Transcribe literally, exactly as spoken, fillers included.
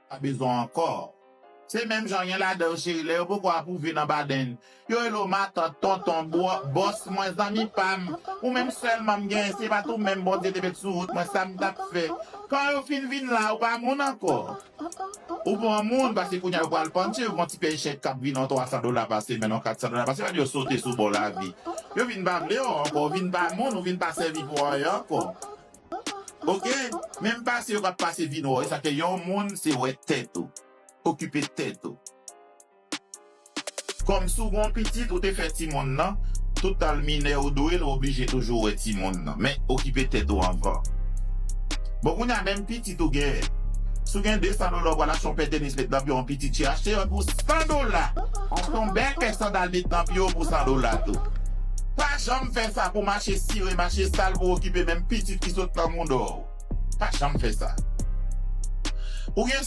pa bezwen ankò. Se menm jan gen ladan yo cheri, lè yo poko apwouve nan baden. Yo rele w matant, tonton, bò- bòs mwen, zanmi pa m. Ou menm sèlman m genyen, se pa t ou menm Bondye te met sou wout mwen, sa m t ap fè. Kan yo fin vin la, ou pa moun ankò. Ou pran moun, paske kounye a yo pral panche, yo pran ti pèy chèk k ap vin yon twa san dola pa semèn, yon kat san dola pa semèn, yo sote sou bò lavi. Yo vin pa vle w ankò, ou vin pa moun, ou vin pa sèvi pou anyen ankò. Oke? Menm pase yo p ap pase vin wè w. E sa ke yon moun, se wè tèt ou. Okipe tèt ou. Kòm si w gen yon pitit, ou te fè timoun nan, tout tan l minè ou dwe l, ou oblije toujou wè timoun nan. Men okipe tèt ou anvan. Bon, kounye a menm pitit ou gen. Si w gen de san dola, ou pral achte yon pè tenis met nan pye w, yon pitit chè, achte yon pou san dola. Achte yon bèl pè sandal met nan pye w pou san dola tou. Pa janm fè sa pou mache sire, mache sal, pou okipe menm pitit ki sot nan mouda w. Pa janm fè sa. Ou gen